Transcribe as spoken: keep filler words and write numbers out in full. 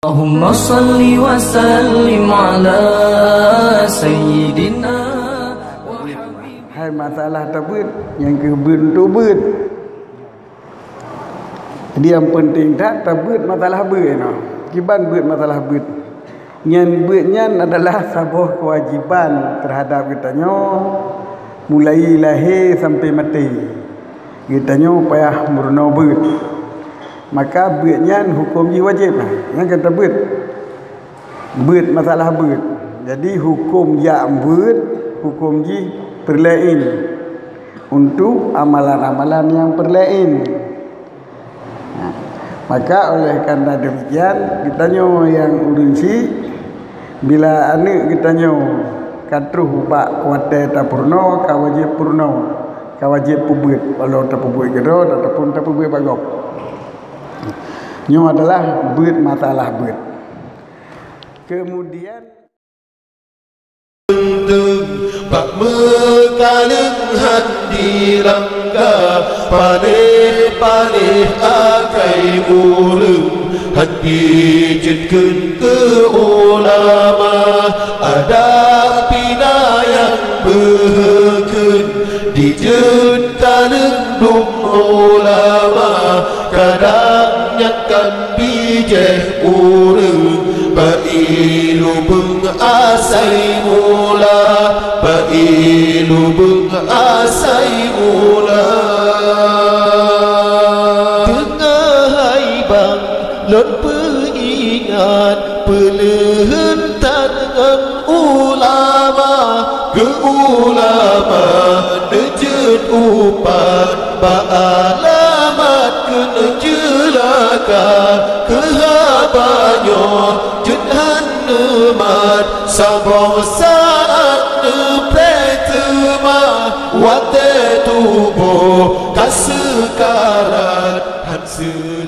Allahumma salli wa sallim ala sayyidina wa habib. Hai masalah tabeuet, nyang keu beuet untuk beuet. Jadi nyang penting that tabeuet masalah beuet nyoe. Kiban beuet masalah beuet. Nyan beuet nyan adalah saboh kewajiban terhadap geutanyoe mulai lahé sampai maté. Geutanyoe payah meurunoe beuet. Maka beuet nyan huköm jih wajéb. Nyan kan tabeuet. Beuet masalah beuet. Jadi huköm jak beuet, huköm jih peureulée in untuk amalan-amalan nyang peureulée in. Nah, maka oleh karena demikian, geutanyoe nyang ureuëng syiek, bila aneuëk geutanyoe ka troh bak watée tapeurunoe, ka wajéb peurunoe, ka wajéb peubeuet, walau tapeubuet keudroe ataupun tapeubuet bak gob. Nyoe adalah beuet masalah beuet. Kemudian, bak meukaleueng han dirangga, paléh-paléh akai ureuëng han jijeuet kheun keu ulama. Adak pina nyang beuheukheun dijeuet kaleueng dum ulama, kadang nyan kan bijéh ureuëng. Bak ilubeng asai mula, bak ilubeng asai mula. Teungoh hai bang lôn peuingat, peuleuheun that ngon ulama. Keu ulama neujeuet upat, bak alamat keuneuk jeulaka. Keu haba nyoe jeuet han neumat, saboh saát neupreh teuma. Watée tuboh ka seukarat, han seu-